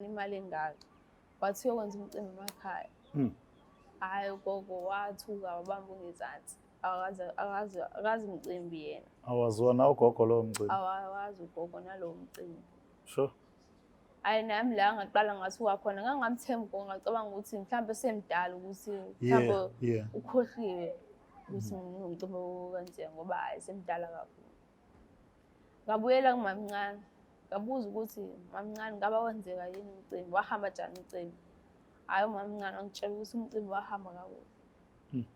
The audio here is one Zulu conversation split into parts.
Imali engaka. Wathi uyokwenza umcimbi emakhaya. Hhayi ugogo wathuka wabamba ungezansi. Akaze akaze akazi umcimbi yena. Awaziwa na ugogo lowo mcimbi. Awazi ugogo nalowo mcimbi. Sure. Hhayi nami la ngaqala ngathuka khona ngangamthembi ugogo ngacabanga ukuthi mhlawumbe semdala ukuthi mhlawumbe ukhohliwe ukuthi ngumcimbi okwenzeka ngoba hhayi semdala kakhulu. Ngabuyela kumamncane ngabuza ukuthi mamncane ngabe wenzeka yini umcimbi wahamba njani umcimbi. Hhayi umamncane wangitshela ukuthi umcimbi wahamba kakubi.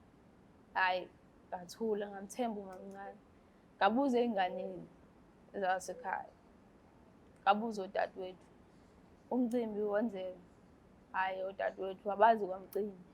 Hhayi ngathula ngamthemba umamncane. Ngabuza ey'nganeni zasekhaya, ngabuza odadewethu umcimbi wenzeka. Hhayi odadewethu abazi kwamcimbi.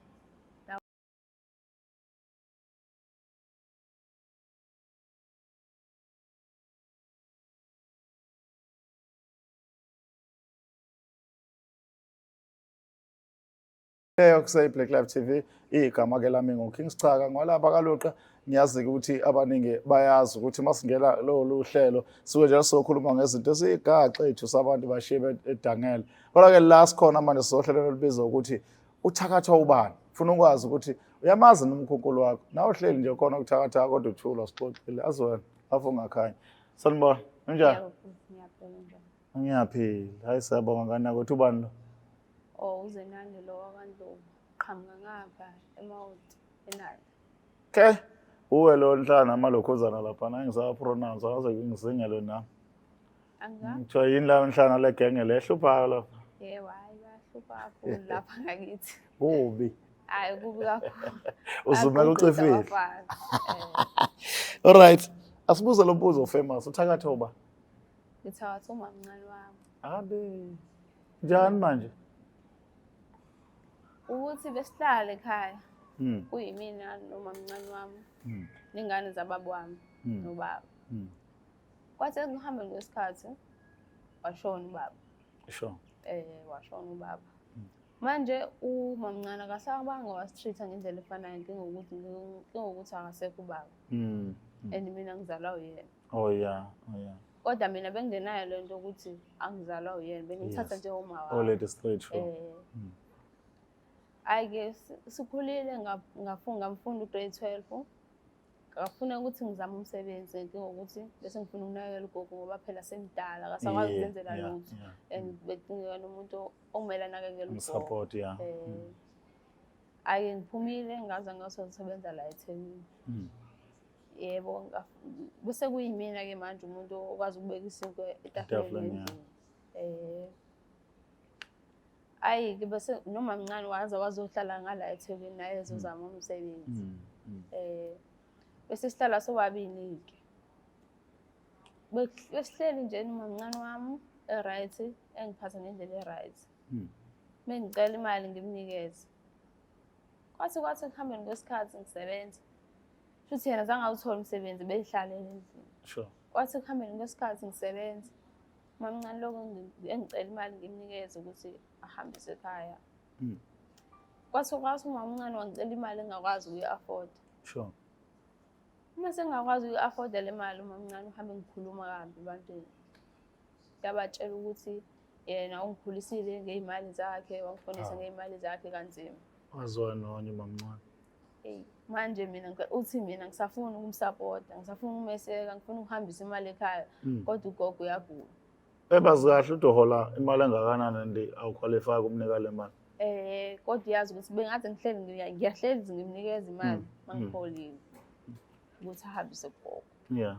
Leyo kuse Black Life TV igama ke lami nguKing Schaka ngolapha kaLuqa. Ngiyazi ukuthi abaningi bayazi ukuthi masingena lolu hlelo suke nje sokhuluma ngezinto esigaxa ethu sabantu bashiye edangele. Kodwa ke la sikhona manje sohlelo olubizwa ukuthi uthakathwa ubani. Ufuna ukwazi ukuthi uyamazi nomkhunkulu wakho. Nawe uhleli nje khona ukuthakatha kodwa uthula sixoxile azwena afo ungakhanya. Sanibona. Unjani? Ngiyaphila njani? Ngiyaphila. Hayi siyabonga ngane ukuthi ubani lo? Oh uZenani lo wakwaNdlovu qhamuka ngapha eMawoti eNanda. Okay. Uwe lo nhlana namalokhuzana lapha na ngisapronounce ngaze ngizingele nami. Anga? Kuthiwa yini la nhlana legenge lehluphayo lapha? Yebo, hayi bahlupha kakhulu lapha ngakithi. Kubi. Hayi kubi kakhulu. Uzumeka Bagqugquza ucifile. abafana. Eh, All right. Asibuze lo mbuzo famous uthakatha uba? Ngithakatha umamncane wami. Abe. Njani manje? Ukuthi besihlala ekhaya. Kuyimina nomamncane wami. Nengane zababa wami nobaba. Kwathi ekuhambeni kwesikhathi washona ubaba. Sure. Washona ubaba. Manje umamncane akasabanga wasitreat ngendlela efanayo njengokuthi njengokuthi akasekho ubaba. And mina ngizalwa uyena. Oh yeah, oh yeah. Kodwa mina bengingenayo le nto ukuthi angizalwa uyena, bengimthatha njengoma wami. Oh lady straight sure. Hhayi-ke sikhulile ngafunga ngamfunda u-grade 12. Ngafuna ukuthi ngizame umsebenzi njengokuthi bese ngifuna ukunakekela ugogo ngoba phela semdala akasakwazi ukuzenzela lutho. And bekudingeka nomuntu okumele anakekele ugogo. Support yeah. Hhayi ngiphumile ngaze ngasosebenza la eThekwini. Yebo, bese kuyimina-ke manje umuntu okwazi ukubeka isinkwa etafuleni endlini. Ayi-ke bese noma mncane waze wazohlala ngala eThekwini naye ezozama umsebenzi. Bese sihlala sobabili-ke. Besihleli nje nomamncane wami e-right, engiphatha ngendlela e-right. Mengicela imali ngimnikeze. Kwathi kwathi ekuhambeni kwesikhathi ngisebenza. Futhi yena zange awuthole umsebenzi behlale endlini. Sure. Kwathi ekuhambeni kwesikhathi ngisebenza. Mamncane lokho engicela imali ngimnikeze ukuthi ahambise ekhaya. Kwathi kwathi umamncane wangicela imali engakwazi ukuyi-afford. Sure. Uma sengingakwazi ukuyi-afford le mali umamncane uhambe ngikhuluma kabi ebantwini. Yabatshela ukuthi yena ungikhulisile ngey'mali zakhe, wangifundisa ngey'mali zakhe kanzima. Waziwa nonye umamncane. Eyi, manje mina uthi mina ngisafuna ukumsapota, ngisafuna ukumeseka, ngifuna ukuhambisa imali ekhaya, kodwa ugogo uyagula. Ebazi kahle ukuthi uhola imali engakanani and awuqualify ukumnika le mali. Kodwa uyazi ukuthi bengathi ngihleli ngiyahlezi ngimnikeza imali mangiholile ukuthi ahambise kugogo. Yeah.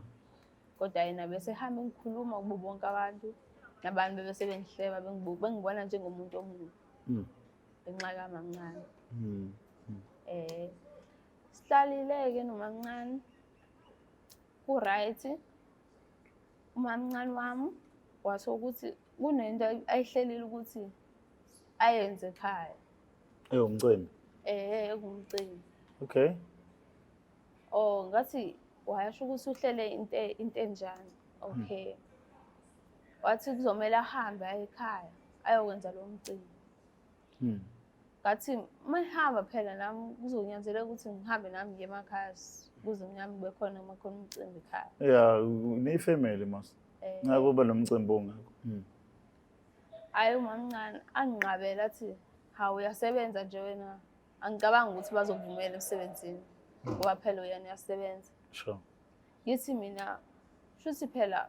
Kodwa yena bese ehamba engikhuluma kubo bonke abantu, nabantu bebese bengihleba bengibona njengomuntu omubi. Ngenxa kamamncane. Sihlalile-ke nomamncane ku-right. Umamncane wami washo ukuthi kunento ayihlelile ukuthi ayenze ekhaya. Ewumcimbi? Ewumcimbi. Okay. Oh, ngathi wayasho ukuthi uhlele into enjani. Okay. Wathi kuzomela ahambe aye ekhaya ayokwenza lo mcimbi. Ngathi uma ehamba phela nami kuzonyanzeleka ukuthi ngihambe nami ngiye emakhaya kuze nami kube khona uma khona umcimbi ekhaya. Yeah, ni-family mas. Ngeke kube nomcimbi ongekho. Hhayi, umamncane anginqabela athi, hawu, uyasebenza nje wena, angicabangi ukuthi bazokuvumela emsebenzini ngoba phela uyena uyasebenza. Ngithi mina, shuthi phela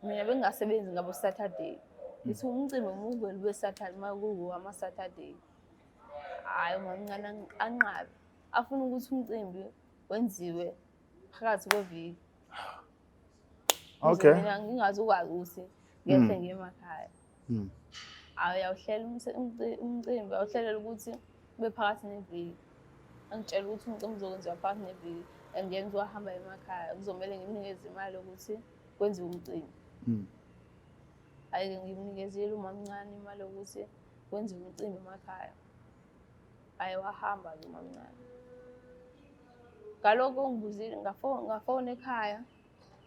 mina bengingasebenzi ngabo Saturday. Ngithi umcimbi umuvele ube Saturday, uma kuwo ama-Saturday. Hhayi, umamncane anqabe, afuna ukuthi umcimbi wenziwe phakathi kweviki. Mina ngingazukwazi ukuthi ngehle ngiye emakhaya. Awuhlela umcimbi, awuhlelela ukuthi ube phakathi neviki. Angitshela ukuthi umcimbi uzokwenziwa phakathi neviki and yena uzohamba emakhaya, kuzomele ngimnikeze imali yokuthi kwenziwe umcimbi. Hhayi-ke ngimnikezile umamncane imali yokuthi kwenziwe umcimbi emakhaya. Hhayi, wahamba-ke umamncane. Ngalokho ngibuzile, ngafona ekhaya.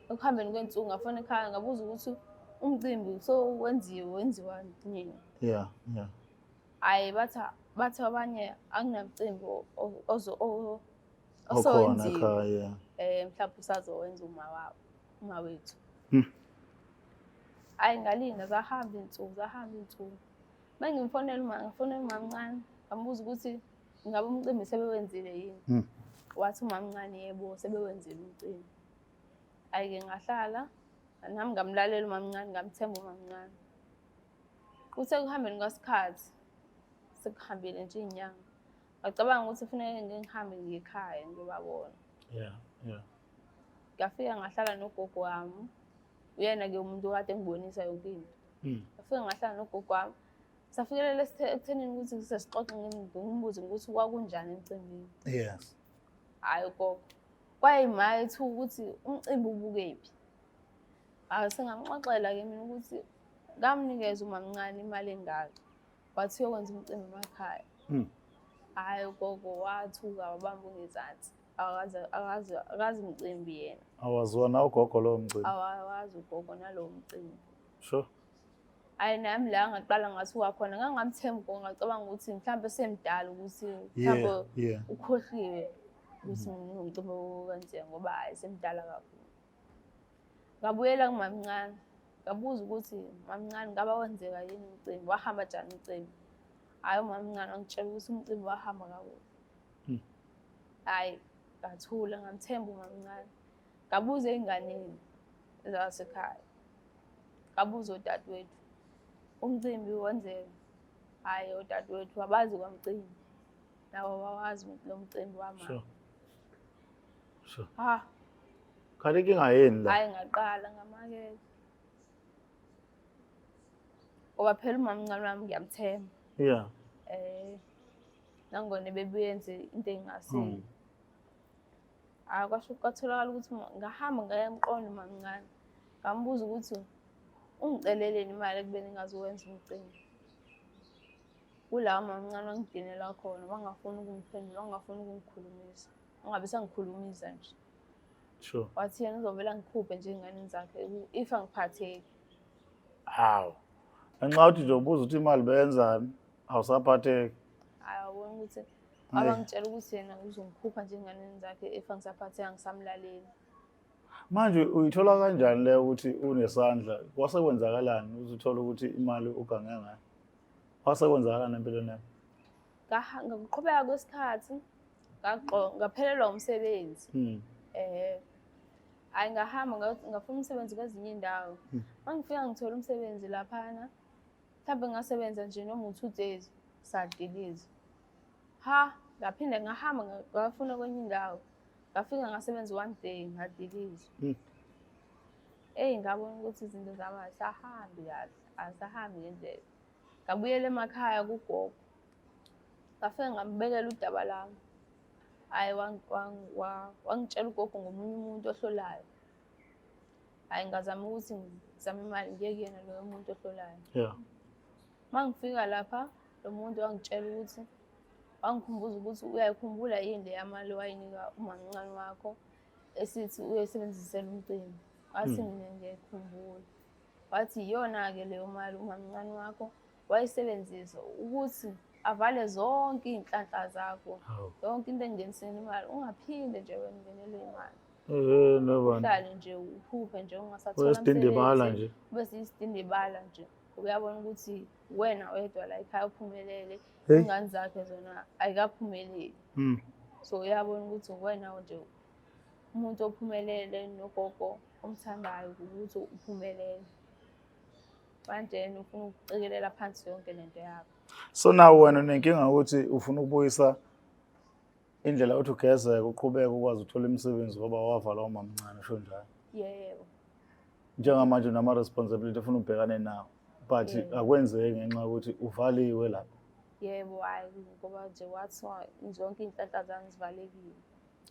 Ekuhambeni kwey'nsuku ngafona ekhaya, ngabuza ukuthi umcimbi sowenziwe, wenziwa nini. Hhayi, bathi abanye akunamcimbi Okhona osowenziwe. ekhaya, yeah. Mhlawumbe usazowenza uma wabo, uma wethu. Hhayi, ngalinda, zahamba iy'nsuku, zahamba iy'nsuku. Uma ngimfonela uma, ngifonela umamncane, ngambuza ukuthi ngabe umcimbi sebewenzile yini. Wathi umamncane yebo, sebewenzile umcimbi. Hhayi-ke ngahlala, nami ngamlalela umamncane, ngamthemba umamncane. Kuthe ekuhambeni kwesikhathi, sekuhambile nje iy'nyanga, ngacabanga ukuthi kufuneka ngihambe ngiye ekhaya ngiyobabona. Ngafika ngahlala nogogo wami, uyena-ke umuntu okade engibonisa yonke into. Ngafika ngahlala nogogo wami, safikelela ekuthenini ukuthi sesixoxe, ngimbuze ukuthi kwakunjani emcimbini. Hhayi gogo, kwayima ethuka ukuthi umcimbi ubukephi. Hhayi, sengamxoxela-ke mina ukuthi ngamnikeza umamncane imali engaka, wathi uyokwenza umcimbi emakhaya. Hhayi gogo wathuka wabamba ungezansi, akazi umcimbi yena. Awaziwa na ugogo lowo mcimbi? Awazi ugogo nalowo mcimbi. Hhayi, nami la ngaqala ngathuka khona, ngangamthembi gogo, ngacabanga ukuthi mhlawumbe semdala ukuthi mhlawumbe ukhohliwe ukuthi ngumcimbi okwenzeka ngoba hhayi semdala kakhulu. Ngabuyela kumamncane, ngabuza ukuthi mamncane ngabe wenzeka yini umcimbi, wahamba njani umcimbi? Hhayi, umamncane wangitshela ukuthi umcimbi wahamba kakubi. Hhayi, ngathula, ngamthemba umamncane. Ngabuza ey'nganeni zasekhaya, ngabuza odadewethu, umcimbi wenzeka? Hhayi, odadewethu abazi kwamcimbi, nabo bawazi lo mcimbi wamama. Ha. Kanti inkinga yini la? Hhayi, ngaqala ngamakethe. Ngoba phela umamncane wami ngiyamthemba. Nangona bebuyenze into engingasile. Hhayi, kwasho kwatholakala ukuthi ngahamba ngaya emqondo umamncane. Ngambuza ukuthi ungiceleleni imali ekubeni ngingazuwenza umcimbi. Kulawa mamncane wangidinela khona, wangafuni ukungiphendula, wangafuni ukungikhulumisa. Wangabe sengikhulumisa nje. Wathi yena uzovela ngikhuphe nje ey'nganeni zakhe if angiphatheki. Hawu. Ngenxa yokuthi nje ubuza ukuthi imali beyenzani, awusaphatheki. Hhayi, wabona ukuthi abangitshela ukuthi yena uzongikhupha nje ey'nganeni zakhe if angisaphatheki, angisamlaleli. Manje uyithola kanjani le ukuthi unesandla? Kwase kwenzakalani ukuthi uthole ukuthi imali ugange ngayo? Kwase kwenzakalani empilweni yakho? Ngokuqhubeka kwesikhathi ngaphelelwa umsebenzi. Hhayi, ngahamba ngafuna umsebenzi kwezinye iy'ndawo. Uma ngifika ngithola umsebenzi laphana, mhlawumbe ngasebenza nje noma u-2 days, sadiliza. Ha, ngaphinde ngahamba ngafuna kwenye indawo. Ngafika ngasebenza 1 day, ngadilizwa. Eyi, ngabona ukuthi izinto zami azisahambi kahle, azisahambi ngendlela. Ngabuyela emakhaya kugogo. Ngafika ngambekela udaba lami. Hhayi, wangitshela ugogo ngomunye umuntu ohlolayo. Hhayi, ngazama ukuthi ngizame imali ngiye kuyena loyo muntu ohlolayo. Uma ngifika lapha, lo muntu wangitshela ukuthi, wangikhumbuza ukuthi uyayikhumbula yini leya mali owayinika umamncane wakho esithi uyayisebenzisela umcimbi. Wathi mina ngiyayikhumbula. Wathi iyona-ke leyo mali umamncane wakho wayisebenzisa ukuthi avale zonke iy'nhlanhla zakho, yonke into engenisela imali, ungaphinde nje wena ungenelwe imali. Nobani. Uhlale nje uphuphe nje ungasathola Ube isidindibala umsebenzi, nje. Ube siyisidindibala nje. Uyabona ukuthi wena wedwa la ekhaya uphumelele, Hey. ingane zakhe zona ayikaphumeleli. So uyabona ukuthi wena nje umuntu ophumelele nogogo omthandayo ukuthi uphumelele. Manje yena ufuna ukucikelela phansi yonke lento yakho. So now wena unenkinga ukuthi ufuna ukubuyisa indlela yokuthi ugezeke, uqhubeke ukwazi ukuthola imisebenzi ngoba wavalwa umamncane, usho njalo? Yebo. Njengamanje unama-responsibility ofuna ubhekane nawo, but Yebo. akwenzeki ngenxa yokuthi uvaliwe lapha. Yebo, hhayi, ngoba nje kwathiwa zonke iy'nhlanhla zami zivalekile.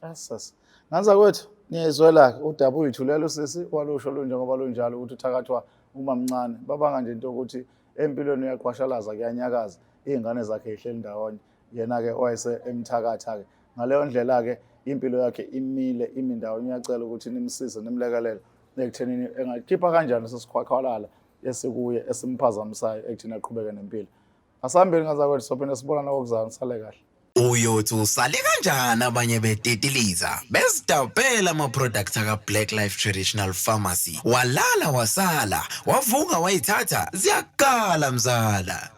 Asas. Nganza kwethu niyayizwela-ke udaba, uyithulela usisi walusho lunjengoba lunjalo ukuthi uthakathwa umamncane. Babanga nje into yokuthi empilweni uyaqwashalaza, kuyanyakaza, iy'ngane zakhe yihleli ndawonye, yena-ke wayese emthakatha-ke. Ngaleyo ndlela-ke impilo yakhe imile, imi ndawonye. Uyacela ukuthi nimsize, nimlekelele ekuthenini engakhipha kanjani leso sikhwakhwalala esikuye esimphazamisayo ekutheni aqhubeke nempilo. Asihambeni ngazakwethu, sophinde sibonane kokuzayo. Nisale kahle. Uyothi usale kanjani abanye betetiliza bezidabhela ama-product aka-Black Life Traditional Pharmacy, walala wasala wavuka wayithatha ziyakala mzala.